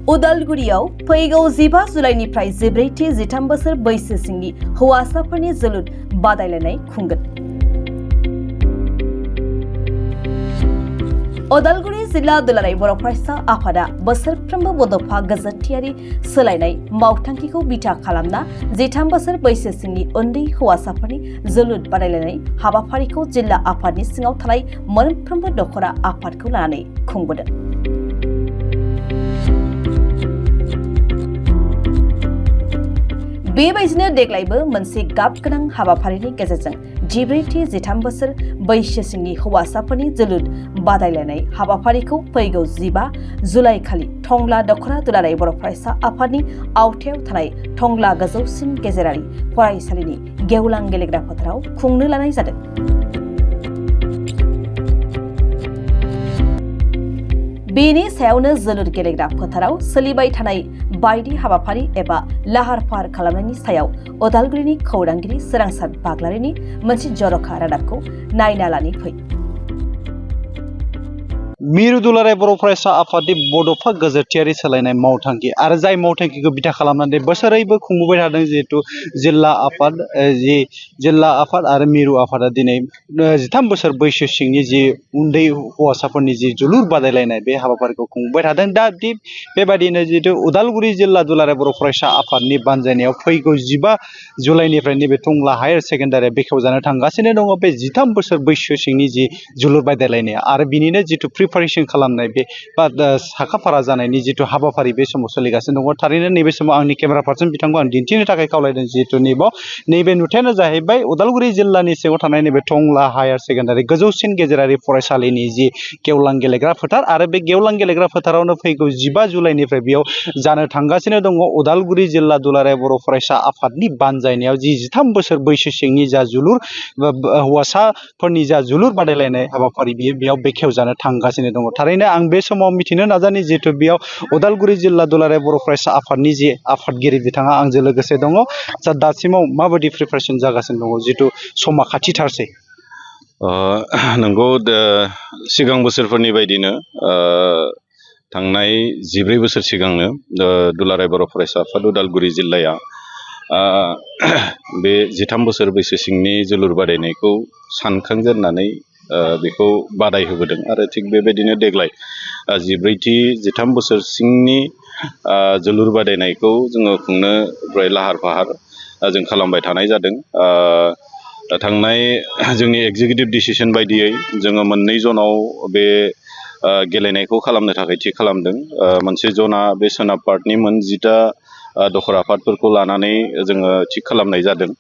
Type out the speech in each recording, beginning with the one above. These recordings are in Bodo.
उदालगुरियाव फैगौ 15 जुलाइनिफ्राय 14-13 बोसोर बैसो सिंनि हौवासाफोरनि जोलुर बादायलायनाय खुंगोन। उदालगुरि जिल्ला दुलाराय बर' फरायसा आफादा बोसोरफ्रोमबो बड'फा गोजोनथियारि सोलायनाय मावथांखिखौ बिथा खालामना 13 बोसोर बैसो सिंनि उन्दै हौवासाफोरनि जोलुर बादायलायनाय हाबाफारिखौ जिल्ला आफादनि सिङाव थानाय मोनफ्रोमबो दखरा आफादखौ लानानै खुंबोदों। बेबायदिनो देग्लायबो मोनसे गाब गोनां हाबाफारिनि गेजेरजों 14-13 बोसोर बैसो सिंनि हौवासाफोरनि जोलुर बादायलायनाय हाबाफारिखौ फैगौ 15 जुलाइ खालि टंला दखरा दुलाराय बर' फरायसा आफादनि आवथायाव थानाय टंला गोजौसिन गेजेरारि फरायसालिनि गेवलां गेलेग्रा फोथाराव खुंनो लानाय जादों। बेनि सायावनो जोलुर गेलेग्रा फोथाराव सोलिबाय थानाय बायदि हाबाफारि एबा लाहार फाहार खालामनायनि सायाव उदालगुरिनि खौरांगिरि सोरांसार बाग्लारिनि मोनसे जर'खा रादाबखौ नायना लानि फै। मिरु दुलाराय बर' फरायसा आफादनि बड'फा गोजोनथियारि सोलायनाय मावथांखि आरो जाय मावथांखिखौ बिथा खालामनानै बोसोरैबो खुंबोबाय थादों जिहेतु जिल्ला आफाद आरो मिरु आफादा दिनै 13 बोसोर बैसो सिंनि जि उन्दै हौवासाफोरनि जि जोलुर बादायलायनाय बे हाबाफारिखौ खुंबोबाय थादों। दा बेबायदिनो जिहेतु उदालगुरि जिल्ला दुलाराय बर' फरायसा आफादनि बानजायनायाव फैगौ 15 जुलाइनिफ्राय नैबे टंला हायार सेकेन्डारिया बेखेवजानो थांगासिनो दङ। बे 13 बोसोर बैसो सिंनि जि जोलुर बादायलायनाया आरो बिनिनो जिथु प्रिपारेसन खालामनाय बे बा साखाफारा जानायनि जिथु हाबाफारि बे समाव सोलिगासिनो दङ। थारैनो नैबे समाव आंनि केमेरा पार्सन बिथांखौ आं दिन्थिनो थाखाय खावलायदों। जिहेतु नैबे नुथायानो जाहैबाय उदालगुरि जिल्लानि सिङाव थानाय नैबे टंला हायार सेकेन्डारि गोजौसिन गेजेरारि फरायसालिनि जि गेवलां गेलेग्रा फोथार आरो बे गेवलां गेलेग्रा फोथारावनो फैगौ 15 जुलाइनिफ्राय बेयाव जानो थांगासिनो दङ उदालगुरि जिल्ला दुलाराय बर' फरायसा आफादनि बानजायनायाव जि 13 बोसोर बैसो सिंनि जा जोलुर हौवासाफोरनि जा जोलुर बादायलायनाय हाबाफारि बेयाव बेखेवजानो थांगासिनो दङ। थारैनो आं बे समाव मिथिनो नाजानि जिहेतु बेयाव उदालगुरि जिल्ला दुलाराय बर' फरायसा आफादनि जि आफादगिरि बिथाङा आंजों लोगोसे दङ। दासिमाव माबायदि प्रिपारेसन जागासिनो दङ जिहेतु समा खाथिथारसै? नंगौ, सिगां बोसोरफोरनि बायदिनो थांनाय 14 बोसोर सिगांनो दुलाराय बर' फरायसा आफाद उदालगुरि जिल्लाया बे 13 बोसोर बैसो सिंनि जोलुर बादायनायखौ सानखांजेननानै बेखौ बादाय होबोदों आरो थिग बेबायदिनो देग्लाय 14-13 बोसोर सिंनि जोलुर बादायनायखौ जोङो खुंनो लाहार फाहार जों खालामबाय थानाय जादों। थांनाय जोंनि एगजिकिउटिभ डिसिसन बायदियै जोङो 2 जनाव बे गेलेनायखौ खालामनो थाखाय थि खालामदों। मोनसे जना बे सोनाब पार्टनि 10टा दखरा आफादफोरखौ लानानै जोङो थि खालामनाय जादों।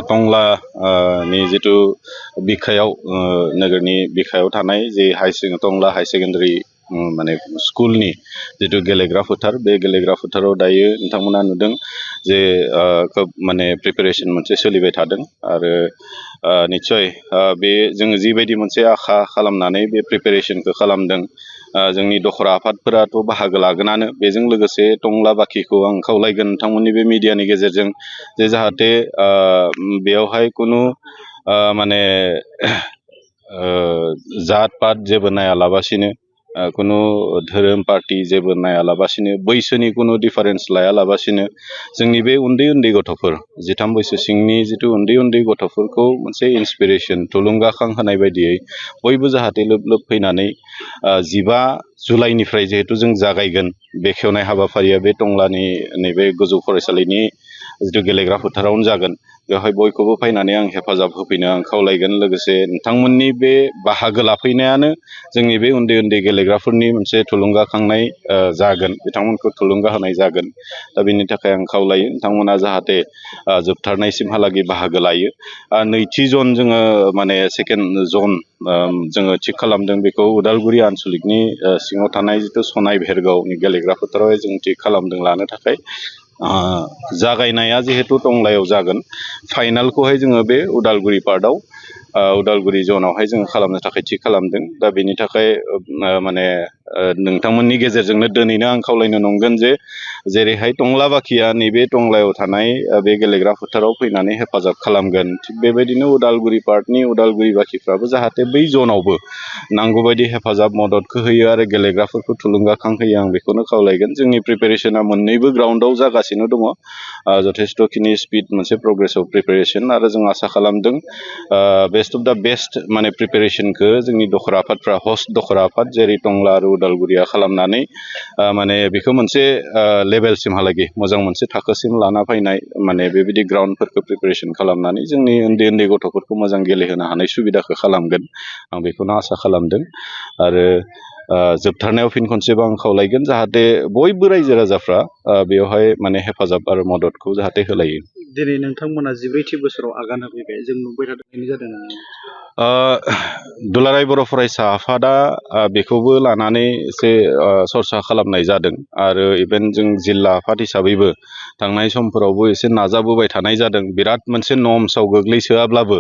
टंलानि जिथु बिखायाव नोगोरनि बिखायाव थानाय जे टंला हाई सेकेन्डारि माने स्कुलनि जिथु गेलेग्रा फोथार, बे गेलेग्रा फोथाराव दायो नोंथांमोना नुदों जे खोब माने प्रिपेरेसन मोनसे सोलिबाय थादों आरो निस्सय बे जोङो जिबायदि मोनसे आखा खालामनानै बे प्रिपेरेसनखौ खालामदों जोंनि दखरा आफादफोराथ' बाहागो लागोनानो। बेजों लोगोसे टंला बाखिखौ आं खावलायगोन नोंथांमोननि बे मिडियानि गेजेरजों जे जाहाथे बेयावहाय खुनु माने जात पात जेबो नायालाबासिनो खुनु धोरोम पार्टि जेबो नायालाबासिनो बैसोनि खुनु डिफारेन्स लायालाबासिनो जोंनि बे उन्दै उन्दै गथ'फोर 13 बोसोर सिंनि जिथु उन्दै उन्दै गथ'फोरखौ मोनसे इन्सपिरेसन थुलुंगाखां होनाय बायदियै बयबो जाहाथे लोब लोब फैनानै 15 जुलाइनिफ्राय जिहेतु जों जागायगोन बेखेवनाय हाबाफारिया बे टंलानि नैबे गोजौ फरायसालिनि जिथु गेलेग्रा फोथारावनो जागोन। बेवहाय बयखौबो फैनानै आं हेफाजाब होफैनो आं खावलायगोन। लोगोसे नोंथांमोननि बे बाहागो लाफैनायानो जोंनि बे उन्दै उन्दै गेलेग्राफोरनि मोनसे थुलुंगाखांनाय जागोन, बिथांमोनखौ थुलुंगा होनाय जागोन। दा बेनि थाखाय आं खावलायो नोंथांमोना जाहाथे जोबथारनायसिमहालागै बाहागो लायो। नैथि जन जोङो माने सेकेन्ड जन जोङो थिग खालामदों, बेखौ उदालगुरि आनसलिकनि सिङाव थानाय जिथु सनाय भेरगावनि गेलेग्रा फोथारावहाय जों थिग खालामदों लानो थाखाय। जागायनाया जिहेतु टंलायाव जागोन, फाइनालखौहाय जोङो बे उदालगुरि पार्टआव उदालगुरि जनावहाय जोङो खालामनो थाखाय थि खालामदों। दा बेनि थाखाय माने नोंथांमोननि गेजेरजोंनो दिनैनो आं खावलायनो नंगोन जे जेरैहाय टंला बाखिया नैबे टंलायाव थानाय बे गेलेग्रा फोथाराव फैनानै हेफाजाब खालामगोन, थिग बेबायदिनो उदालगुरि पार्टनि उदालगुरि बाखिफ्राबो जाहाथे बै जनावबो नांगौबायदि हेफाजाब मददखौ होयो आरो गेलेग्राफोरखौ थुलुंगाखांहोयो आं बेखौनो खावलायगोन। जोंनि प्रिपेरेसना मोननैबो ग्राउन्डआव जागासिनो दङ, जथेस्थ'खिनि स्पिड मोनसे प्रग्रेस अफ प्रिपेरेसन, आरो जों आसा खालामदों बेस्ट अफ दा बेस्ट माने प्रिपेरेसनखौ जोंनि दखरा आफादफ्रा हस्ट दखरा आफाद जेरै टंला आरो उदालगुरिया खालामनानै माने बेखौ मोनसे लेभेलसिमहालागै मोजां मोनसे थाखोसिम लाना फैनाय, माने बेबायदि ग्राउन्डफोरखौ प्रिपेरेसन खालामनानै जोंनि उन्दै उन्दै गथ'फोरखौ मोजां गेलेहोनो हानाय सुबिदाखौ खालामगोन आं बेखौनो आसा खालामदों। आरो जोबथारनायाव फिन खनसेबाव आं खावलायगोन जाहाथे बयबो रायजो राजाफ्रा बेवहाय माने हेफाजाब आरो मददखौ जाहाथे होलायो। दिनै नोंथांमोना 14थि बोसोराव आगान होफैबाय, जों नुबाय थादों जादों नामा? दुलाराय बर' फरायसा आफादा बेखौबो लानानै एसे सरसा खालामनाय जादों, आरो इभेन जों जिल्ला आफाद हिसाबैबो थांनाय समफोरावबो एसे नाजाबोबाय थानाय जादों। बिराद मोनसे नर्म्सआव गोग्लैसोआब्लाबो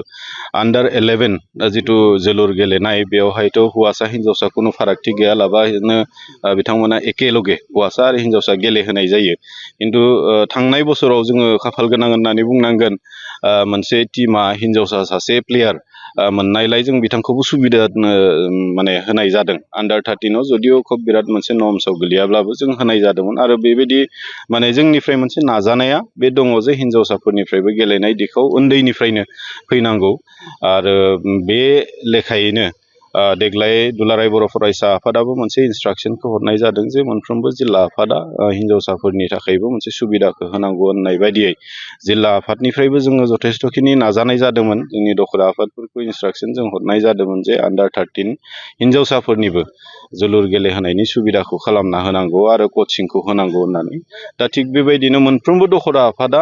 आन्डार 11 जिथु जोलुर गेलेनाय, बेवहायथ' हौवासा हिन्जावसा खुनु फारागथि गैयालाबानो बिथांमोना एखेलगे हौवासा आरो हिन्जावसा गेलेहोनाय जायो। खिन्थु थांनाय बोसोराव जोङो खाफाल गोनां होननानै बुंनांगोन, मोनसे टिमा हिन्जावसा सासे प्लेयार मोननायलाय जों बिथांखौबो सुबिदा माने होनाय जादों। आन्डार 13आव जुदिअ खोब बिराद मोनसे नर्म्सआव गोलैयाब्लाबो जों होनाय जादोंमोन, आरो बेबायदि माने जोंनिफ्राय मोनसे नाजानाया बे दङ जे हिन्जावसाफोरनिफ्रायबो गेलेनाय दिखौ उन्दैनिफ्रायनो फैनांगौ। आरो बे लेखायैनो देग्लाय दुलाराय बर' फरायसा आफादाबो मोनसे इन्सट्राक्सनखौ हरनाय जादों जे मोनफ्रोमबो जिल्ला आफादा हिन्जावसाफोरनि थाखायबो मोनसे सुबिदाखौ होनांगौ होननाय बायदियै जिल्ला आफादनिफ्रायबो जोङो जथेस्थ'खिनि नाजानाय जादोंमोन। जोंनि दखरा आफादफोरखौ इन्सट्राक्सन जों हरनाय जादोंमोन जे आन्डार 13 हिन्जावसाफोरनिबो जोलुर गेलेहोनायनि सुबिदाखौ खालामना होनांगौ आरो कचिंखौ होनांगौ होननानै। दा थिग बेबायदिनो मोनफ्रोमबो दखरा आफादा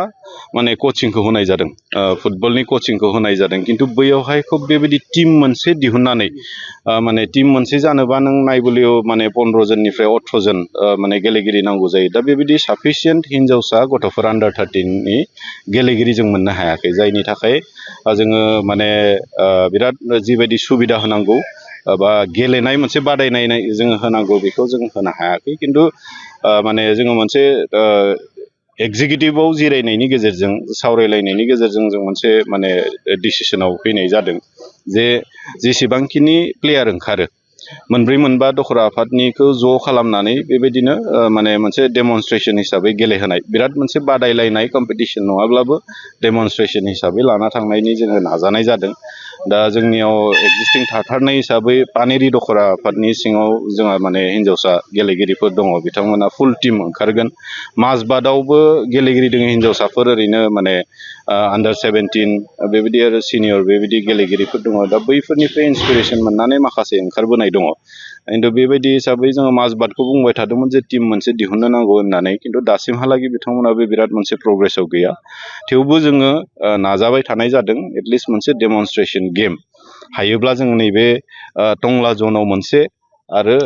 माने कचिंखौ होनाय जादों, फुटबलनि कचिंखौ होनाय जादों। खिन्थु बैयावहाय खोब बेबायदि टिम मोनसे दिहुननानै माने टिम मोनसे जानोबा नों नायबोलियाव माने 15 जननिफ्राय 18 जन माने गेलेगिरि नांगौ जायो। दा बेबायदि साफिसियेन्ट हिन्जावसा गथ'फोर आन्डार 13नि गेलेगिरि जों मोननो हायाखै, जायनि थाखाय जोङो माने बिराद जिबायदि सुबिदा होनांगौ बा गेलेनाय मोनसे बादायनाय जोङो होनांगौ बेखौ जों होनो हायाखै। खिन्थु माने जोङो मोनसे एगजिकिउटिभआव जिरायनायनि गेजेरजों सावरायलायनायनि गेजेरजों जों मोनसे माने डिसिसनाव फैनाय जादों जे जेसेबांखिनि प्लेयार ओंखारो मोनब्रै मोनबा दखरा आफादनिखौ ज' खालामनानै बेबायदिनो माने मोनसे डेमनस्ट्रेसन हिसाबै गेलेहोनाय, बिराद मोनसे बादायलायनाय कम्पिटिसन नङाब्लाबो डेमनस्ट्रेसन हिसाबै लाना थांनायनि जोङो नाजानाय जादों। दा जोंनियाव एक्जिस्टिं थाथारनाय हिसाबै पानेरि दखरा आफादनि सिङाव जोंहा माने हिन्जावसा गेलेगिरिफोर दङ, बिथांमोना फुल टिम ओंखारगोन। माजबादावबो गेलेगिरि दङ हिन्जावसाफोर, ओरैनो माने आन्डार 17 बेबायदि आरो सिनियर बेबायदि गेलेगिरिफोर दङ। दा बैफोरनिफ्राय इन्सपिरेसन मोननानै माखासे ओंखारबोनाय दङ। खिन्थु बेबायदि हिसाबै जोङो माजबादखौ बुंबाय थादोंमोन जे टिम मोनसे दिहुननो नांगौ होननानै, खिन्थु दासिमहालागै बिथांमोनाबो बिराद मोनसे प्रग्रेसाव गैया। थेवबो जोङो नाजाबाय थानाय जादों एटलिस्ट मोनसे डेमनस्ट्रेसन गेम हायोब्ला जों नैबे टंला जनाव मोनसे आरो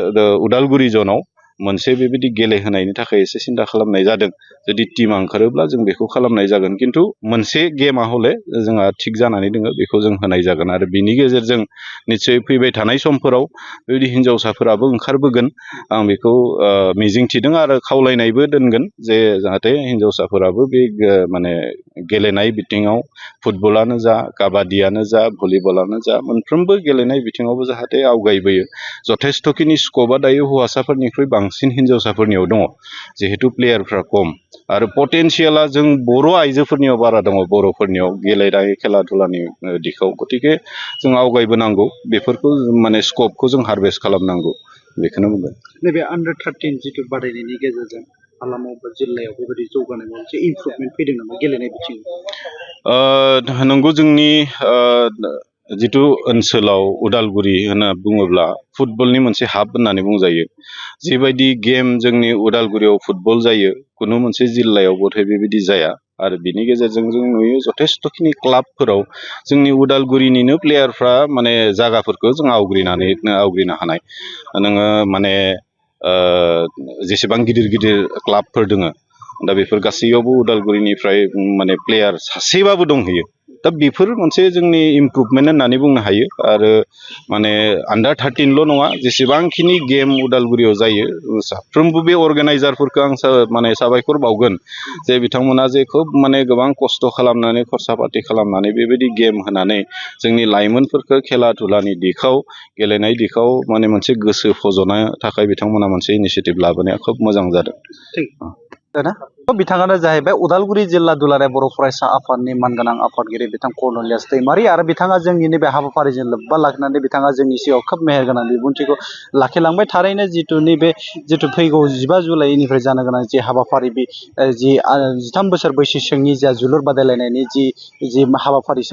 उदालगुरि जनाव मोनसे बेबायदि गेलेहोनायनि थाखाय एसे सिन्था खालामनाय जादों। जुदि टिमा ओंखारोब्ला जों बेखौ खालामनाय जागोन, खिन्थु मोनसे गेमा हले जोंहा थिग जानानै दङ, बेखौ जों होनाय जागोन। आरो बिनि गेजेरजों निस्सय फैबाय थानाय समफोराव बेबायदि हिन्जावसाफोराबो ओंखारबोगोन आं बेखौ मिजिंथिदों आरो खावलायनायबो दोनगोन जे जाहाथे हिन्जावसाफोराबो बे माने गेलेनाय बिथिङाव फुटबलानो जा काबादियानो जा भलिबलानो जा मोनफ्रोमबो गेलेनाय बिथिङावबो जाहाथे आवगायबोयो। जथेस्थ'खिनि स्कपा दायो हौवासाफोरनिख्रुइ बांसिन हिन्जावसाफोरनियाव दङ, जिहेथु प्लेयारफ्रा खम आरो पटेनसियेला जों बर' आइजोफोरनियाव बारा दङ, बर'फोरनियाव गेलेनाय खेला धुलानि दिखाव। गतिके जों आवगायबोनांगौ, बेफोरखौ माने स्कपखौ जों हारभेस्ट खालामनांगौ, बेखौनो बुंगोन। नैबे आन्डार 13 जिथु बादायनायनि गेजेरजों हालामाव बा जिल्लायाव बेबायदि जौगानाय मोनसे इमप्रुभमेन्ट फैदों नामा गेलेनाय बिथिङाव? नंगौ, जोंनि जिथु ओनसोलाव उदालगुरि होनना बुङोब्ला फुटबलनि मोनसे हाब होननानै बुंजायो। जिबायदि गेम जोंनि उदालगुरियाव फुटबल जायो खुनु मोनसे जिल्लायाव बोथोर बेबायदि जाया। आरो बिनि गेजेरजों जों नुयो जथेस्थ'खिनि क्लाबफोराव जोंनि उदालगुरिनिनो प्लेयारफ्रा माने जागाफोरखौ जों आवग्रिनो हानाय। नोङो माने जेसेबां गिदिर गिदिर क्लाबफोर दङ दा बेफोर गासैयावबो उदालगुरिनिफ्राय माने प्लेयार सासेबाबो दंहैयो। दा बेफोर मोनसे जोंनि इमप्रुभमेन्ट होननानै बुंनो हायो आरो माने आन्डार 13ल' नङा जेसेबांखिनि गेम उदालगुरियाव जायो साफ्रोमबो बे अर्गानाइजारफोरखौ आं माने साबायखर बावगोन जे बिथांमोना जे खोब माने गोबां खस्थ' खालामनानै खरसा पाति खालामनानै बेबायदि गेम होनानै जोंनि लाइमोनफोरखौ खेला धुलानि दिखाव गेलेनाय दिखाव माने मोनसे गोसो फज'नो थाखाय बिथांमोना मोनसे इनिसियेटिभ लाबोनाया खोब मोजां जादों। बिथाङानो जाहैबाय उदालगुरि जिल्ला दुलाराय बर' फरायसा आफादनि मानगोनां आफादगिरि बिथां कर्नलियास दैमारि आरो बिथाङा जोंनि नैबे हाबाफारिजों लोब्बा लाखिनानै बिथाङा जोंनि सिगाङाव खोब मेहेरगोनां बिबुंथिखौ लाखिलांबाय थारैनो जिथु नैबे जिथु फैगौ 15 जुलाइनिफ्राय जानो गोनां जि हाबाफारि जि 13 बोसोर बैसो सिंनि जा जोलुर बादायलायनायनि जि हाबाफारि